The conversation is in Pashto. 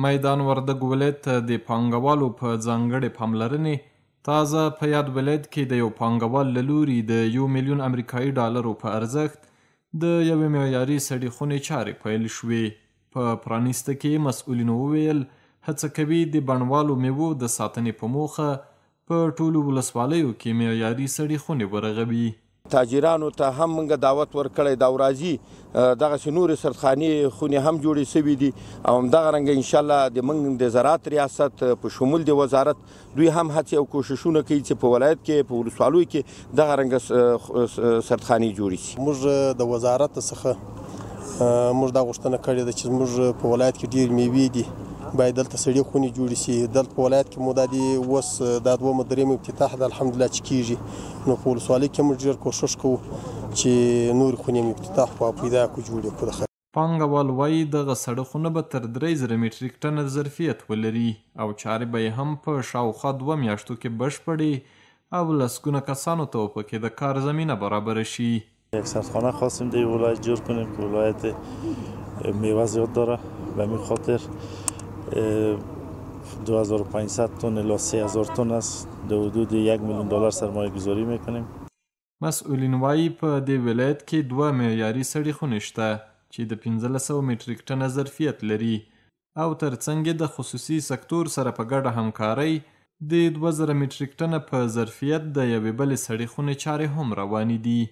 میدان وردګو ولایت ته د پانګوالو په ځانګړې پاملرنې تازه په یاد ولایت کې د یو پانګوال له لوري د یو میلیون امریکایي ډالرو په ارزښت د یوې معیاري سړې خونې چارې پیل شوې. په پرانیسته کې مسؤلینو وویل، هڅه کوي د بڼوالو میوو د ساتنې په موخه په ټولو ولسوالیو کې معیاري سړې خونې ورغوي. تاجرانو ته هم موږ دعوت ورکړی دا ورځي دغسې نورې سردخانې خونې هم جوړې شوې دي او همدغه رنګه انشاءالله د موږ د زراعت ریاست په شمول د وزارت دوی هم هڅې او کوششونه کوي چې په ولایت کې په ولسوالیو کې دغه رنګه سردخانې جوړې شي. موږ د وزارت څخه موږ دا غوښتنه کړې ده چې موږ په ولایت کې ډېر میوې دي، باید دلته سړې خونې جوړې شي. دلته په ولایت کې مو دا دي اوس دا دومه درېیم افتتاح ده الحمدلله چې کېږي، نو په ولسوالۍ کې موږ ډېر کوښښ کوو چې نورې خونې مو افتتاح کړو او پیدا کړو جوړې کړو. پانګوال وايي، دغه سړه خونه به تر 3000 مټریک ټنه ظرفیت ولري او چارې به یې هم په شاوخوا 2 میاشتو کې بشپړې او لسګونه کسانو ته به پکې د کار زمینه برابره شي. یک سردخانه خواستیم در ولایت جور کنیم که ولایت میوه زیاد داره، به همین خاطر 2500 تن الی 3000 تن است، در حدود 1 میلیون دلار سرمایه گذاری میکنیم. مسؤلین وایي، په دې ولایت کې 2 معیاري سړې خونې شته چې د 1500 مټریک ټنه ظرفیت لري او ترڅنګ یې د خصوصي سکتور سره په ګډه همکارۍ د 2000 مټریک ټنه په ظرفیت د یوې بلې سړې خونې چارې هم روانې دي.